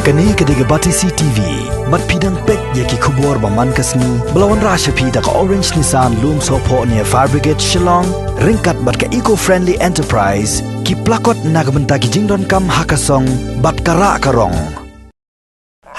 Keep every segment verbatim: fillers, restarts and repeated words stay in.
Kane ka dei ka Batesi T V. Bad phi dang peit ïa ki khubor ba man ka sngi ba la wanrah sha phi da ka Orange Nissan Lumsohphoh near Fire Brigade Shillong, ryngkat bad ka Eco Friendly Enterprise, ki plakot na ka bynta ki jingdonkam ha ka song bad ka rah ka rong.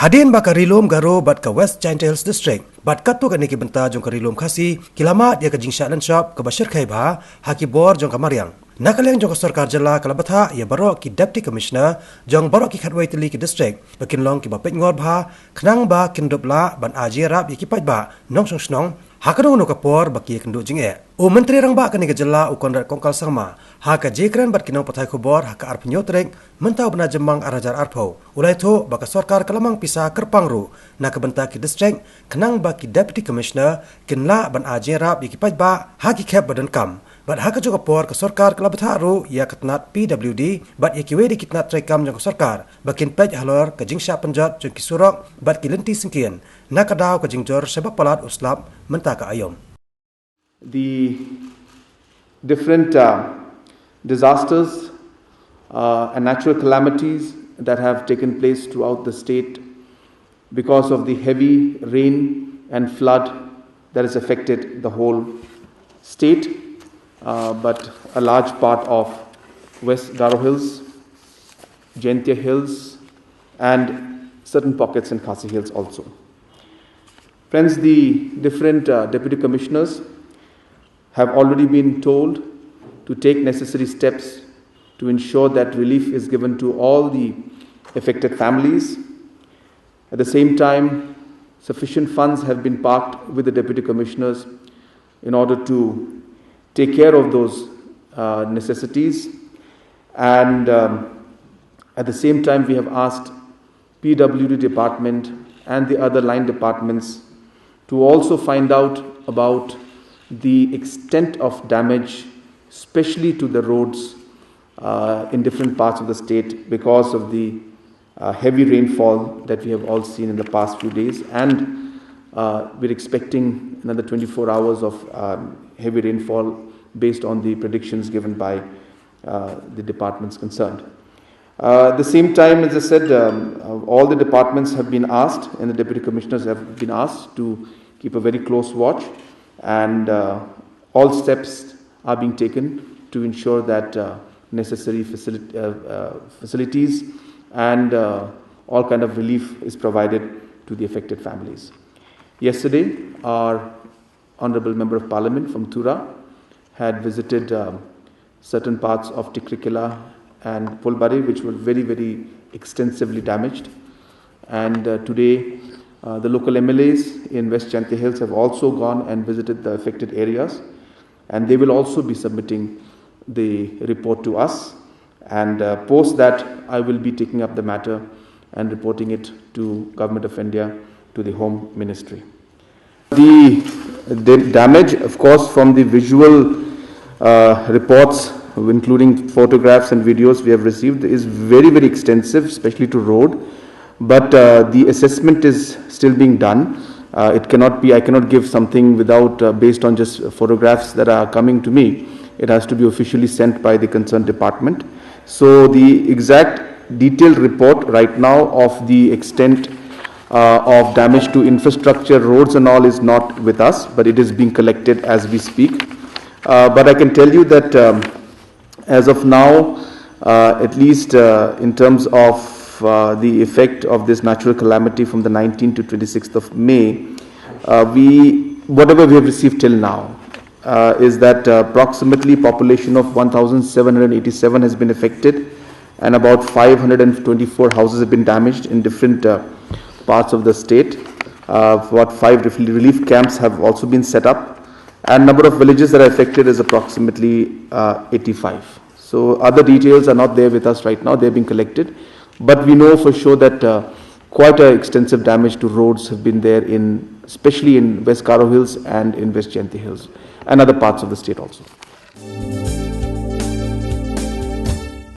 Hadien ba ka Ri-lum Garo bad ka West Jaintia Hills District bad katto katne ki bynta jong ka Ri-lum Khasi ki la mad ïa ka jingshah lynshop kaba shyrkhei bha ha ki bor jong ka mariang. Na ka liang jong ka sorkar jylla ka la bthah ïa baroh ki Deputy Commissioner jong baroh ki khatwei tylli ki district ba kin long kiba peitngor bha khnang ba kin dup lah ban ai jingïarap ïa ki paidbah nongshong shnong ha kano kano ka por ba ki ïakynduh jingeh. U Myntri Rangbah kane ka jylla, u Conrad Kongkal Sangma, ha ka jingkren bad ki nongpathai khubor ha ka arphew hynñiew tarik mynta u bnai Jymmang ar hajar arphew, u la ïathuh ba ka sorkar ka la mang pisa kyrpang ruh na ka bynta ki district khnang ba ki Deputy Commissioner kin lah ban ai jingïarap ïa ki paidbah ha ki khep ba donkam. Bad ha kajuh ka por ka sorkar ka la bthah ruh ïa ka tnat P W D bad ïa kiwei de ki tnat treikam jong ka sorkar ba kin peit halor ka jingshah pynjot jong ki surok bad ki lynti syngkien na ka daw ka jingjur sha ba palat u slap mynta ka aïom. The different uh, disasters uh, and natural calamities that have taken place throughout the state because of the heavy rain and flood that has affected the whole state, uh, but a large part of West Garo Hills, Jaintia Hills, and certain pockets in Khasi Hills also. Friends, the different uh, deputy commissioners have already been told to take necessary steps to ensure that relief is given to all the affected families. At the same time, sufficient funds have been parked with the deputy commissioners in order to take care of those uh, necessities. And um, at the same time, we have asked P W D department and the other line departments to also find out about the extent of damage, especially to the roads uh, in different parts of the state because of the uh, heavy rainfall that we have all seen in the past few days. And uh, we're expecting another twenty-four hours of um, heavy rainfall based on the predictions given by uh, the departments concerned. Uh, at the same time, as I said, um, uh, all the departments have been asked and the deputy commissioners have been asked to keep a very close watch, and uh, all steps are being taken to ensure that uh, necessary facility, uh, uh, facilities and uh, all kind of relief is provided to the affected families. Yesterday, our Honorable Member of Parliament from Tura had visited um, certain parts of Tikrikilla and Phulbari, which were very, very extensively damaged. And uh, today, uh, the local M L As in West Jaintia Hills have also gone and visited the affected areas, and they will also be submitting the report to us. And uh, post that, I will be taking up the matter and reporting it to Government of India, to the Home Ministry. The, the damage, of course, from the visual uh, reports, including photographs and videos we have received, is very, very extensive, especially to road. But uh, the assessment is still being done. Uh, it cannot be, I cannot give something without, uh, based on just photographs that are coming to me. It has to be officially sent by the concerned department. So the exact detailed report right now of the extent uh, of damage to infrastructure, roads and all is not with us, but it is being collected as we speak. Uh, but I can tell you that um, as of now, uh, at least uh, in terms of uh, the effect of this natural calamity from the nineteenth to twenty-sixth of May, uh, we, whatever we have received till now, uh, is that uh, approximately population of one thousand seven hundred eighty-seven has been affected, and about five hundred twenty-four houses have been damaged in different uh, parts of the state. Uh, about five ref- relief camps have also been set up, and number of villages that are affected is approximately uh, eighty-five. So other details are not there with us right now; they're being collected, but we know for sure that uh, quite a extensive damage to roads have been there in, especially in West Garo Hills and in West Jaintia Hills and other parts of the state also.